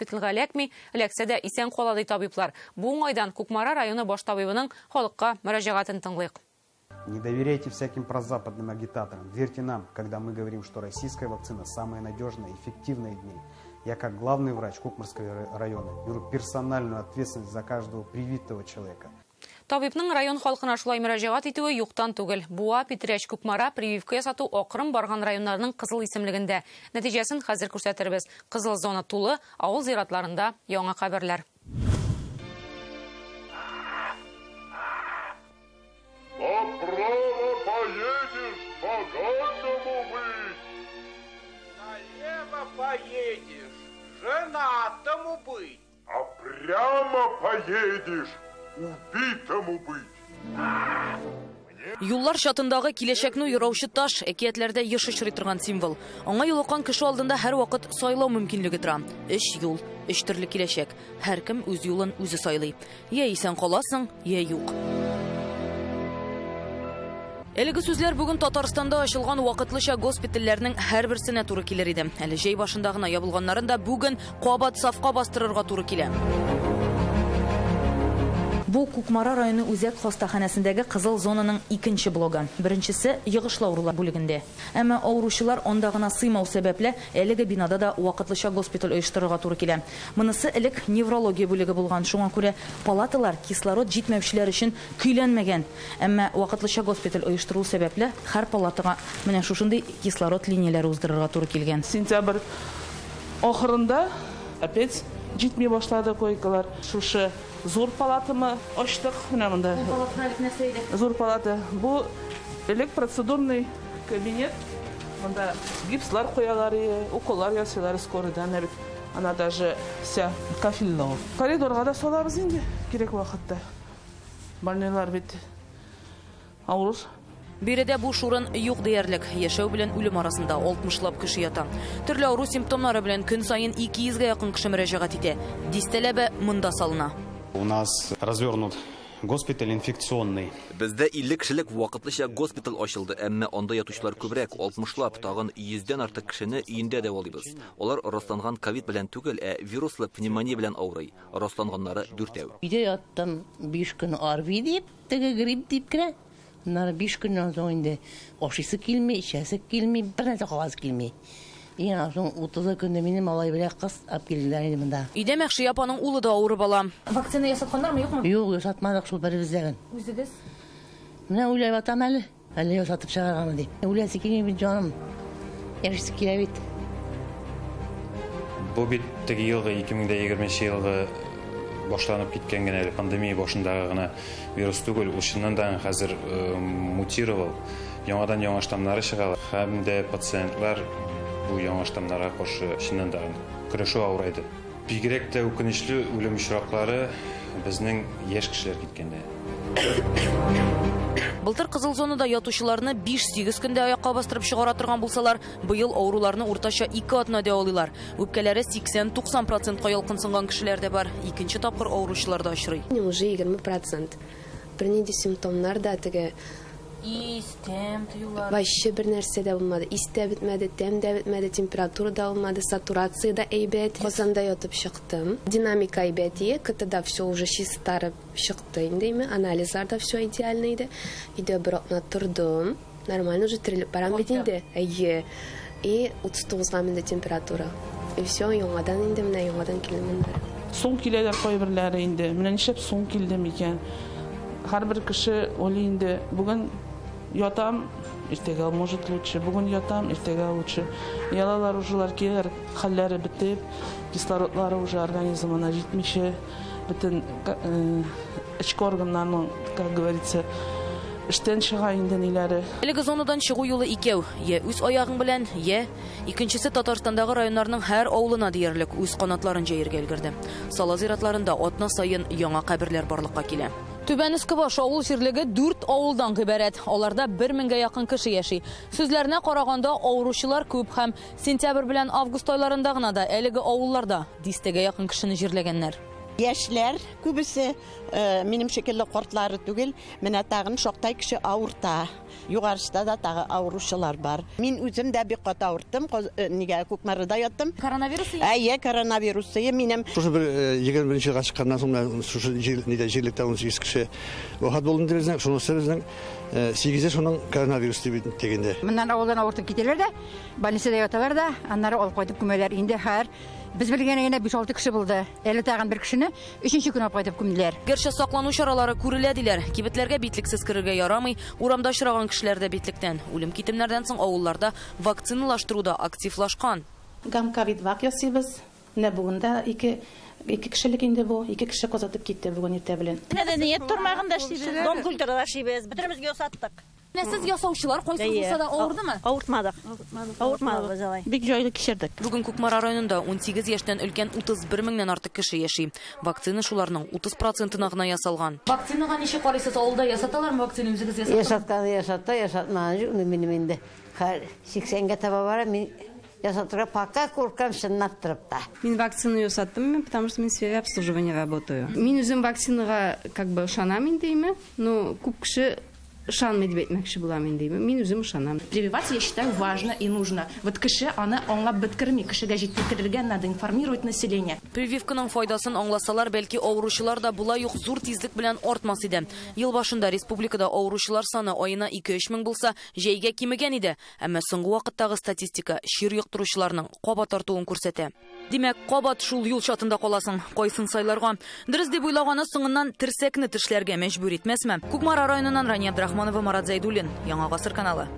Госпитальгә эләкми, эләксә дә исән кала, ди табиблар. Бу уңайдан Кукмара районы баш табибының халыкка мөрәҗәгатен тыңлыйк. Не доверяйте всяким прозападным агитаторам. Верьте нам, когда мы говорим, что российская вакцина самая надежная и эффективная в мире. Я, как главный врач Кукмарского района, беру персональную ответственность за каждого привитого человека. Табибның район халкына шулай мөрәҗәгать итүе юктан түгел. Буа, Питрәч, Кукмара прививка ясату акрын барган районнарның кызыл исемлегендә. Нәтиҗәсен хәзер күрсәтербез. Кызыл зона тулы, авыл зиратларында яңа каберләр. Направо поедешь, богатому быть. Налево поедешь, женатому быть. А прямо поедешь, убитому быть. Юллар чатындагы киләчәкне юраучы таш әкиятләрдә еш очрый торган символ. Аңа юлыккан кеше алдында һәрвакыт сайлау мөмкинлеге тора. Өч юл, өч төрле киләчәк. Һәркем үз юлын үзе сайлый. Я исән каласың, я юк. Әлеге сүзләр бүген Татарстанда ачылган вакытлыча госпитальләрнең һәрберсенә туры килер иде. Әле җәй башында гына ябылганнарын да бүген кабат сафка бастырырга туры килә. Бу Кукмара районы үзәк хастаханәсендәге кызыл зонаның икенче блогы. Беренчесе йогышлы авырулар бүлегендә. Әмма авыручылар анда гына сыймау сәбәпле әлеге бинада да вакытлыча госпиталь оештырырга туры килә. Монысы элек неврология бүлеге булган, шуңа күрә палаталар кислород җитмәүчеләр өчен көйләнмәгән. Әмма вакытлыча госпиталь оештыру сәбәпле һәр палатага менә шушындый кислород линияләре уздырырга туры килгән. Сентябрь ахырында опять җитми башлады койкалар. Шушы зур палатамы ачтык, менә монда. Бу палатада элек нәрсә иде? Зур палата. Бу элек процедурный кабинет. Монда гипслар куялар, уколлар ясыйлар скорыйдан. Бит она даже вся кафельная. Коридорга да салабыз инде кирәк вакытта. Больнойлар бит авыр. Биредә буш урын юк диярлек. Яшәү белән үлем арасында 60лап кеше ята. Төрле авыру симптомнары белән көн саен 200гә якын кеше мөрәҗәгать итә. Дистәләбе монда салына. У нас развернут госпиталь инфекционный. Бездә 50 кешелек вакытлыча госпиталь ачылды, әмма анда ятучылар күбрәк, 60лап, тагын 100дән артык кешене өендә дәвалыйбыз. Алар расланган ковид белән түгел, ә вируслы пневмония белән авырый. Расланганнары дүртәү. Өйдә яттым 5 көн ОРВИ дип, теге грипп дип кенә. Аннары 5 көннән соң инде ашыйсы килми, эчәсе килми, бер нәрсә кабасы килми. Иң соң 30 көндә мине малай белән кыз алып килделәр инде монда. Өйдә Мәхшия апаның улы да авырып ала. Вакцина ясатканнармы, юкмы? Юк, ясатмадык шул беребездән. Үзегез? Менә уйлап ятам әле. Әле ясатып чыгарганмы дип. Үләсе килми бит җаным. Яшисе килә бит. Бу бит теге елгы 2020 елгы башланып киткән генә әле пандемия башындагы гына вирус түгел, ул чыннан да хәзер мутировал. Яңадан яңа штаммнары чыга. Һәм дә пациентлар бу яңа штаммнарга каршы чыннан да көрәшү авырайды. Бигрәк тә үкенечле үлем очраклары безнең яшь кешеләр киткәндә. Былтыр кызыл зонада ятучыларны 5-8 көндә аякка бастырып чыгара торган булсалар, быел авыруларны уртача 2 атна дәвалыйлар. Үпкәләре 80-90 процентка ялкынсынган кешеләр дә бар. Икенче тапкыр авыручылар да очрый. Уже 20%. Бернинди симптомнар да теге Ис, тәм тоюлар. Вообще бер нәрсә дә булмады. Ис тә бетмәде, тәм дә бетмәде, температура да булмады, сатурация да әйбәт. Казанда ятып чыктым. Динамика әйбәт ие, КТда все уже чистарып чыкты инде, име, анализлар да все идеально иде. Өйдә бер атна тордым. Нормально уже терелеп барам бит инде. Әйе. И 39-га менде температура. И все, яңадан инде менә яңадан килдем монда. Соң киләләр кайберләре инде. Менә нишләп соң килдем икән? Һәрбер кеше уйлый инде, бүген ятам, иртәгә может лучше, бүген ятам, иртәгә лучше. Ялалар уже киләләр, хәлләре бетеп, кислородлары уже организмына җитмичә, бөтен эчке органнарның, как говорится, эштән чыга инде ниләре. Әлеге зонадан чыгу юлы икәү. Я үз аягың белән, я икенчесе Татарстандагы районнарның һәр авылына диярлек үз канатларын җәергә өлгерде. Сала зиратларында атна саен яңа каберләр барлыкка килә. Түбән Өскебаш авыл җирлеге 4 авылдан гыйбарәт. Аларда 1000гә якын кеше яши. Сүзләренә караганда авыручылар күп һәм сентябрь белән август айларында гына да әлеге авылларда дистәгә якын кешене җирләгәннәр. Яшьләр күбесе, минем шикелле картлары түгел, менә тагын шактай кеше авырта. Югарышта да тагы авыручылар бар. Мин үзем дә бик каты авырттым, нигә Кукмарада яттым. Коронавирус? Әйе, коронавирус минем. Шушы бер 21 елга чыкканнан соң шушы нидә җирлектә 18 кеше вафат булды инде безнең, шунысы безнең 8-е шуның коронавирус дип дигәндә. Моннан авылдан авыртып китәләр дә, больницада яталар да, аннары алып кайтып күмәләр. Инде һәр без белгән генә 5-6 кеше булды. Әле тагын бер кешене 3-нче көн алып кайтып күмделәр. Гәрчә саклану чаралары күрелә диләр. Кибетләргә битлексез керергә ярамый, урамда очраган кешеләр дә битлектән. Үлем китемнәрдән соң авылларда вакциналаштыру да активлашкан. Гам-ковид-вак ясыйбыз. Менә бүген дә ике кешелек инде бу, ике кеше казатып китте бүген иртә белән. Мәдәният тармагында эшлибез, дом культурада эшлибез, бөтенебезгә ясаттык. Менә сез ясаучылар кайсы булса да авырдымы? Авыртмадык. Авыртмадык без алай. Бик җайлы кичердек. Бүген Кукмара районында 18 яшьтән өлкән 31 меңнән артык кеше яши. Вакцина шуларның 30%-на гына ясалган. Вакцинага ничек карыйсыз? Авылда ясаталармы вакцина, үзегез ясаттыгызмы? Ясаткан ясатты, ясатмаган юк, минем инде. Хәзер 80-гә таба бара, мин ясатырга пока куркам, чынлап торып та. Мин вакцину ясаттым, потому что мин в сфере обслуживания работаю. Мин үзем вакцинага как бы ышанам инде, но күп кеше ышанмый дип әйтмәкче булам инде. Мин үзем ышанам. Прививаться, я считаю, важно и нужно. Вот кеше аны аңлап беткерми, кешегә җиткерергә надо, информировать население. Прививканың файдасын аңласалар, бәлки авыручылар да болай ук зур тизлек белән артмас иде. Ел башында республикада авыручылар саны аена 2-3 мең булса, җәйгә кимегән иде. Әмма соңгы вакыттагы статистика чир йоктыручыларның кабат артуын күрсәтә. Димәк, кабат шул юл чатында каласың. Кайсын сайларга? Дөрес дип уйлаганы соңыннан терсәкне тешләргә мәҗбүр итмәсме? Кукмара районыннан Рания Абдрахманова, Марат Зайдуллин, Яңа Гасыр каналы.